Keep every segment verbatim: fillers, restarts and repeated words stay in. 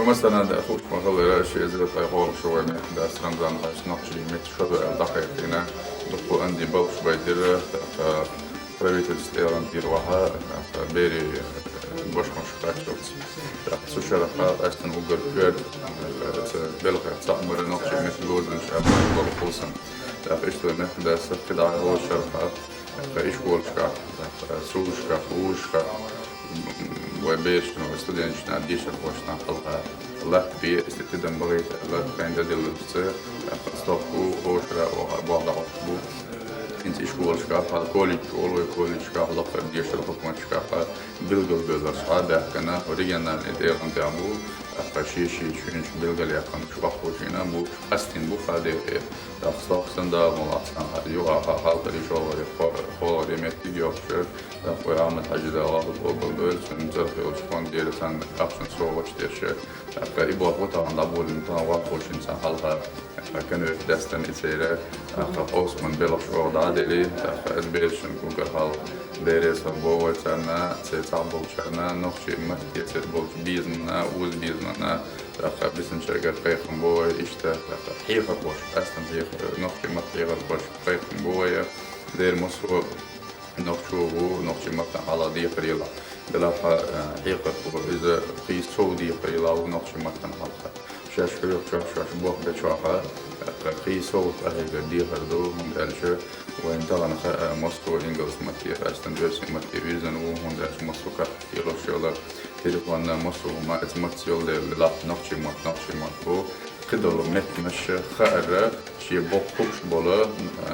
Масала, хӀушма хилара, ши эзар ткъаь кхоалагӀча шера вай мехкдас Рамзан-Хьажас нохчий метташха ду аьнна дӀакхайкхийна, дукха анди балхаш байдира, тӀаккха правительство тӀера тӀера ваха, тӀаккха берий бошмаш кхаччалца. ТӀаккха цу шерах къаьстта уггар коьрта, тӀаккха цу белхех цхьа мара нохчий меттала лозанаш а балхулсан. ТӀаккха иштта вай мехкдас кхы дӀа а шерах, тӀаккха ишколашкахь, тӀаккха сулашкахь, вузашкахь, вай берашна, вай студенташна, дешархошна хьалха латта бе, иштта тидам бахийта аьнна, тхайна тӀадилларца, тӀаккха стохку, хӀара шера оха бохьа дӀахьош бу. ХӀинца ишколашкахь, колледжаш оал вай, колледжашкахь лакхара дешара хьукматашкахь билгалбевллараш хьабаьхкина, региональни тӀегӀан тӀехь бу, тӀаккха ший-ший шоаш билгалъяьккхинараш баккхийчийнаб, къаьстина бу хьадехе. ТӀаккха стохку санна Дала мукъ лахь цхьана хьа-, юха хьалхара, шоллагӀа, кхо-, кхоалагӀа меттиг йохуш, тӀаккха вай Ахьмад-Хьажи, Дала къобалдойла, цун цӀерах йолча фонда тӀера царна кхаьчна совгӀаташ деш, тӀаккха и болх бу тахана дӀаболабенна, тахана воккхачунца хьалха, тӀаккха конверт даьстина и церан, тӀаккха къовсаман белхаш оха дӀа а делла, тӀаккха из берашна уггар хьалха леррисаб бо вай царна, церан цхьаболчарна, нохчий матте церан болча безамна, укх безамна, тӀаккха бисинчаргара кхайкхам бо вай иштта, тӀаккха хьехархошка, къаьстина хьехар, нохчий маттан хьехархошка кхайкхам бо вай. Дера массо а нохчо ву нохчий маттана хьалха декхар елахь. Делахь а, хьехархо иза кхий сов декхар елахь ву нохчий маттана хьалха. Шаьш хьоьхучохь, шаьш болх бечохь, тӀаккха кхий сов къахьегар дехар ду, хӀунда аьлча вайна тахана хаьа массо а ингалс матте, къаьстина оьрсийн матте вирзина ву, хӀунда аьлча массо а карахь лелаш йола телефонна массо а хӀума, эцца матца йолу дела, делахь нохчий мотт, нохчий мотт бу. Кхидолу меттанаш хаарра, шен боккха хууш болу,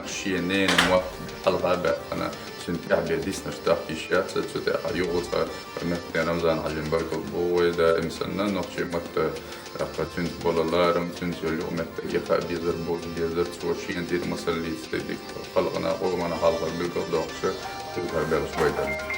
шен ненан мотт хьалха а баьккхина, цуьнан тӀаьхьа бен диснарш дахка йиш яц, цу тӀехь юха цкъа вай мехкан Рамзан-Хьаьжин баркалла бо вай даим санна, нохчий матта, тӀаккха цуьнца болу ларам, цуьнца йолу юкъаметтиг, и хаа безар, бовза безар, цо шена тӀера масал лецна дерриг халкъана, къомана хьалха билгалдоккхуш, цуьнан белхаш байдар.